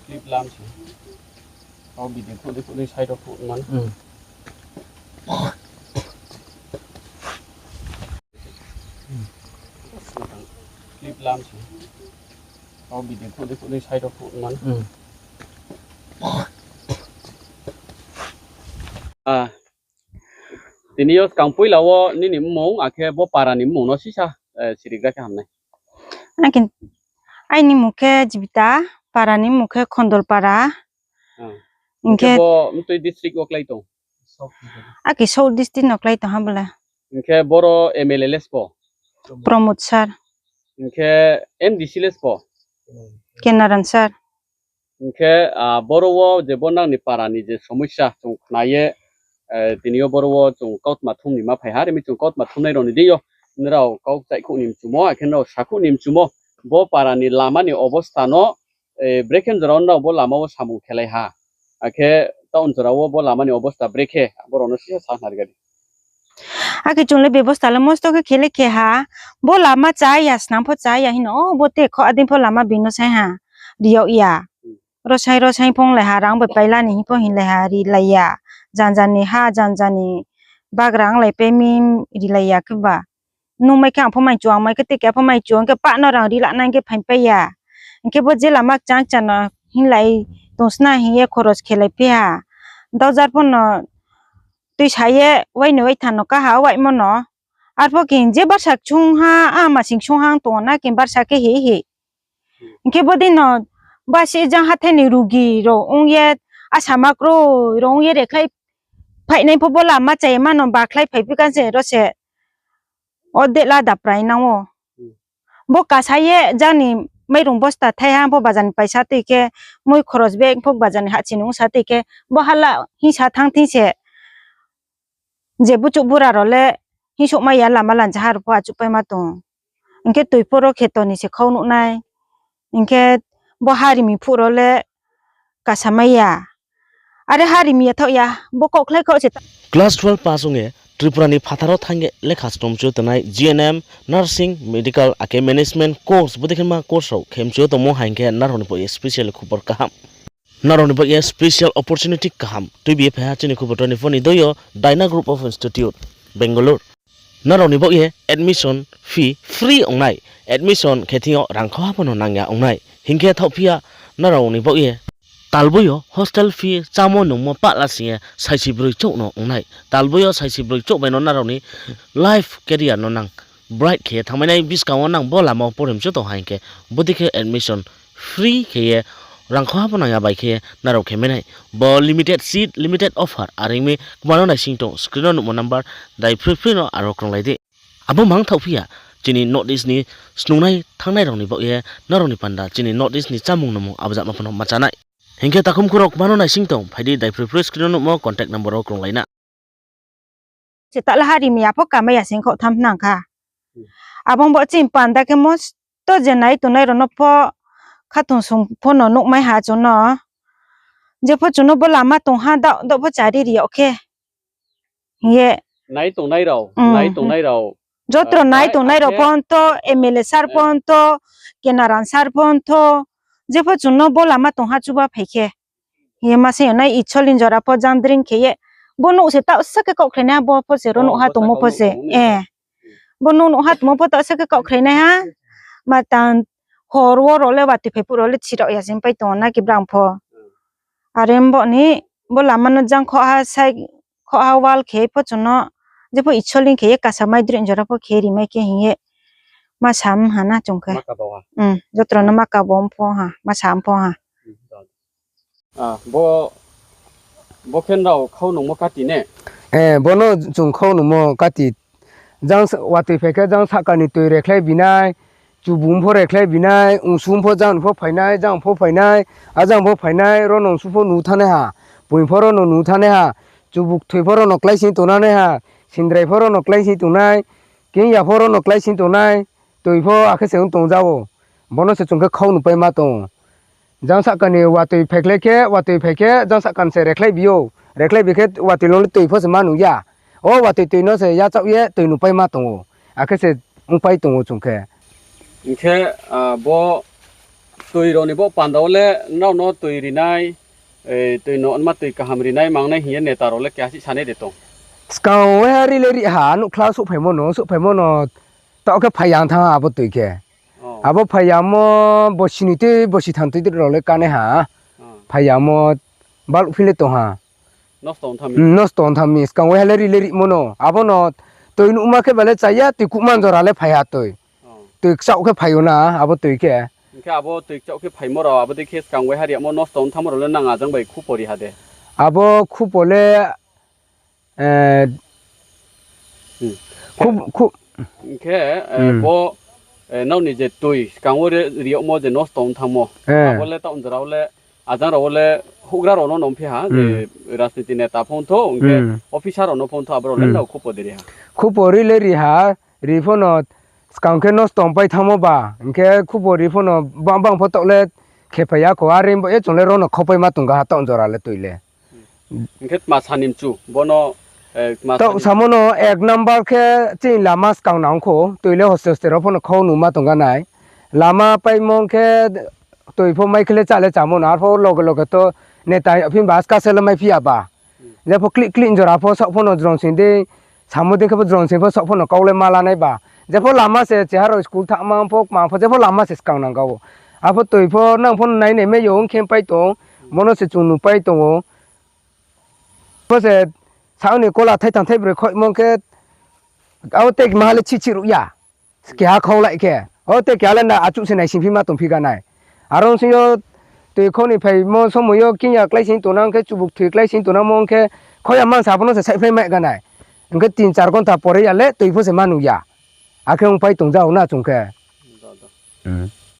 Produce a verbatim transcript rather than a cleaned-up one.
Clip lam se. Kau bidi khouh di khouh di side o khouh man. Hmm. Clip lam se. Kau bidi khouh di khouh di side o khouh man. Hmm. Ah, tini yo skang poila wo nini mmung, akhe bo para ni mmung no sisa, eh, sirigra khe hamnai. Akin, aini mmung khe Jibita, para ni mmung khe Khondol para. Ah. Hing khe bo mtui district wo klái tong? Aki South district no klái tong ha bole. Hing khe boro M L A le sbo? Pramod sir. Hing khe M D C le sbo? Kenaran sir. Hing khe, ah, boro wo je bo nang ni para ni je somosya chung khna ye, eh, tini yo boro wo chung kautma thum ni ma phai ha, rimi chung kautma thumnai rao ni deing yo, nrao kau kchaih khouh ni mchumo, akhe nrao sa khouh ni mchumo, bo para ni lama ni obosta no, eh, brekhe jora wo nrao bo lama wo samung khelai ha. Akhe town jora wo bo lama ni obosta brekhe, abo rao no sisa sa khna ri gadi. Akhe chung le bebosta le mosto khe khe le khe ha, bo lama chá ya, snam pho chá ya hino, o bo te kho adin pho lama bino sai ha, ri yag ya. Rosai rosai phung lai ha, rang bai paila ni hing pho hing lai ha, ri lai ya. Janja ni ha, janja ni bagra ong lai pai mi ri lai ya khe ba. Nung mai khe ang pho mai chu, ang mai khe tike pho mai chu, hing khe pah no rang ri la nai hing khe phaing pai ya. Hing khe bo je lama kchang kchang no hing lai tong sna hing ye khoros khe lai phi ha. Dojar pho no tuisa ye, wai ni wai tha no ka ha, waimo no. Arpho khe je barsa ksung ha, a masing ksung ha tong na khe barsa khe hi hi. Hing khe bodei no basi jang hathái ni rugi rao ong ye, asama kroi rao ong ye rekhlai phainai pho bo lama chá ye ma no bakhlai phai phi kan se ro se. O dela daprai nang o. Bo kasa ye jang ni mairung bosta thai ha pho bajar ni paisa tui khe, mui khoros bag pho bajar ni hahchi nung sa tui khe, bo hala hingsa thanng thing se. Je buchuh bura rao le hingsouhmai ya lama lanjaha rao pho achouhpaima tong. Hing khe tui pho ro kheto ni se khau nuh nai. Hing khe bo ha rimi phuh rao le kasamai ya. Are ha rimi ya thaoh ya, bo kaukhlai khaoh se ta- Class twelve pass ong ye Tripura ni phathar wo thanng ye lekha snom mchu tongnai G N M, nursing, medical, akhe management course, bodei khe ma course rao khe mchu tongmo haing khe nrao ni baoh ye special khupor kaham. Nrao ni baoh ye special opportunity kaham tuibi ye phai ha chini khupor twenty-four ni doi yo Dyna Group of Institute, Bangalore. Nrao ni baoh ye admission fee free ong nai, admission khe thing yo rang khauha pho no nang ya ong nai. Hing khe thaohphi ya nrao ni baoh ye talboi yo hostel fee chámo nungmo pahla sing ye saisi broi chouh no ong nai. Talboi yo saisi broi chouh bai no nrao ni life career no nang bright khe ye thanngmai nai, buskang wo nang bo lama wo porhim chu tong ha hing khe, bodei khe admission free khe ye rang khauha pho nang ya bai khe ye nrao khe mai nai. Bo limited seat, limited offer, are ong mi kma no naising tong, screen no nuhmo number, daiphroiphroi no aro krunglai di. Abo mang thaohphi ya, chini North East ni snungnai thanngnai rao ni baoh ye, nrao ni panda chini North East ni chámung nungmung abo jama pho no ma chá nai. Hing khe takhum khorok kma no naising tong, phai di daiphroiphroi screen no nuhmo contact number wo krunglai na. Se ta le ha rimi ya pho kamai ya sing khaoh tham nang kha. Abo bo chini panda khe mosto je nai tongnai rao no pho khatungsung pho no nuhmai ha chung no. Jepho chung no bo lama tong ha, daoh daoh pho chari ri yag khe. Hing ye. Nai tongnai rao, nai tongnai rao. Jotro nai tongnai rao pho ntho, M L A sir pho ntho, Kenaran sir pho ntho. Jepho chung no bo lama tong ha chuba phai khe. Hing ye ma se nai Icholin jora pho jang dring khe ye. Bo nouh se taoh sa khe kaohkhrai nai ha, bo pho se ro nouh ha tongmo pho se. Bo nouh nouh ha tongmo pho taoh sa khe kaohkhrai nai ha. Ma tang hor wo rao le watoi phai phuh rao le chirao ya sing pai tong na khe brang pho. Are bo ni, bo lama no jang khoh ha wall khe pho chung no, jepho Icholin khe ye kasamai dring jora pho khe rimai khe hing ye. Ma sa ha na chung khe. Jotro no ma kabo pho ha, ma sa pho ha. Bo, bo khe nrao khau nungmo kati ne? Bo no chung khau nungmo kati. Jang watoi phai khe jang sahka ni toi rekhlai binai, chubu pho rekhlai binai, ungsu pho jang pho phainai, jang pho phainai, a jang pho phainai, ro no ungsu pho nu thanngnai ha, poing pho ro no nu thanngnai ha, chubu kthoi pho ro no kláising tongnanai ha, sindrai pho ro no kláising tongnai, kengya pho ro no kláising tongnai, toi pho akhe se ong tong ja ou. Bo no se chung khe khau nuhpaima tong ou. Jang sahka ni watoi phaikhlai khe, watoi phai khe, jang sahka ni se rekhlai bi ou. Rekhlai bi khe watoi no le toi pho se ma nuh ya. O watoi toi no se yachaoh ye toi nuhpaima tong ou. Akhe se ongpai tong ou chung khe. Hing khe, bo Tui rao ni bo panda wo le nrao no tui rinai, tui no nma tui kaham rinai mangnai hing ye neta rao le keha si sanai de tong? Skang waiha ri le ri ha, nouhkhla souhphaimo no, souhphaimo no, taoh khe phai ya thanng ha abo tui khe. Abo phai yamo bosi ni tui, bosi tham tui rao le kánai ha. Phai yamo baluh phi le tong ha. Nosto ong tham mi, skang waiha le ri le rimo no. Abo no tui nuhma khe ba le chaya, tui kuhman jora le phai ha tui. Tui kchaoh khe phai ou na, abo tui khe. Hing khe abo tui kchaoh khe phaimo rao, abo dei khe skang waiha ri yamo nosto ong thanngmo rao le nang ajang bai khupo ri ha de? Abo khupo le, hing khe, bo, nrao ni je tui skang wo ri yagmo je nosto ong thanngmo, abo le taoh jora wo le, ajang rao wo le houhgra rao no nongphi ha, je rajniti neta pho ong thou, hing khe officer rao no pho ong thou, abo rao le nrao khupo de ri ha? Khupo ri le ri ha, ri pho no skang khe nosto ongpai thanngmo ba, hing khe khupo ri pho no bang bang pho taoh le khephai ya kho, are bo ye chung le ro no khopaima tong ga ha taoh jora le tui le. Hing khe tma sa ni mchu, bo no, taoh samo no ek number khe chini lama skang nang kho, tui le hoste hoste rao pho no khau numa tong ga nai. Lama paimo khe tui pho mai khe le chá le chámo no, arpho loge loge to neta phi ba aska se le maiphi ya ba. Jepho klih klih jora pho saoh pho no jrong sing dei, samo dei khe pho jrong sing pho saoh pho no kau le ma la nai ba. Jepho lama se cheha rao school thanngma pho, kma pho, jepho lama se skang nang ga ou. Arpho tui pho nang pho no nai nai mai yo ong khe pai tong, bo no se chung nupai tong ou. Bo se saoh ni kola thaitham thaibroi khoihmo khe, abo tei kmaha le chih chih ruh ya. Keha khaulai khe. O tei keha le na achuh se naisingphi ma tongphi ga nai. Aro sing yo tui khau ni phaimo somoi yo kingya klái sing tongnang khe, chubuk thoi klái sing tongnangmo ong khe, khau ya mansa abo no se saihphlai mai ga nai. Hing khe tin char ghonta pore ya le tui pho se ma nuh ya. Akhe ongpai tong ja ou na chung khe.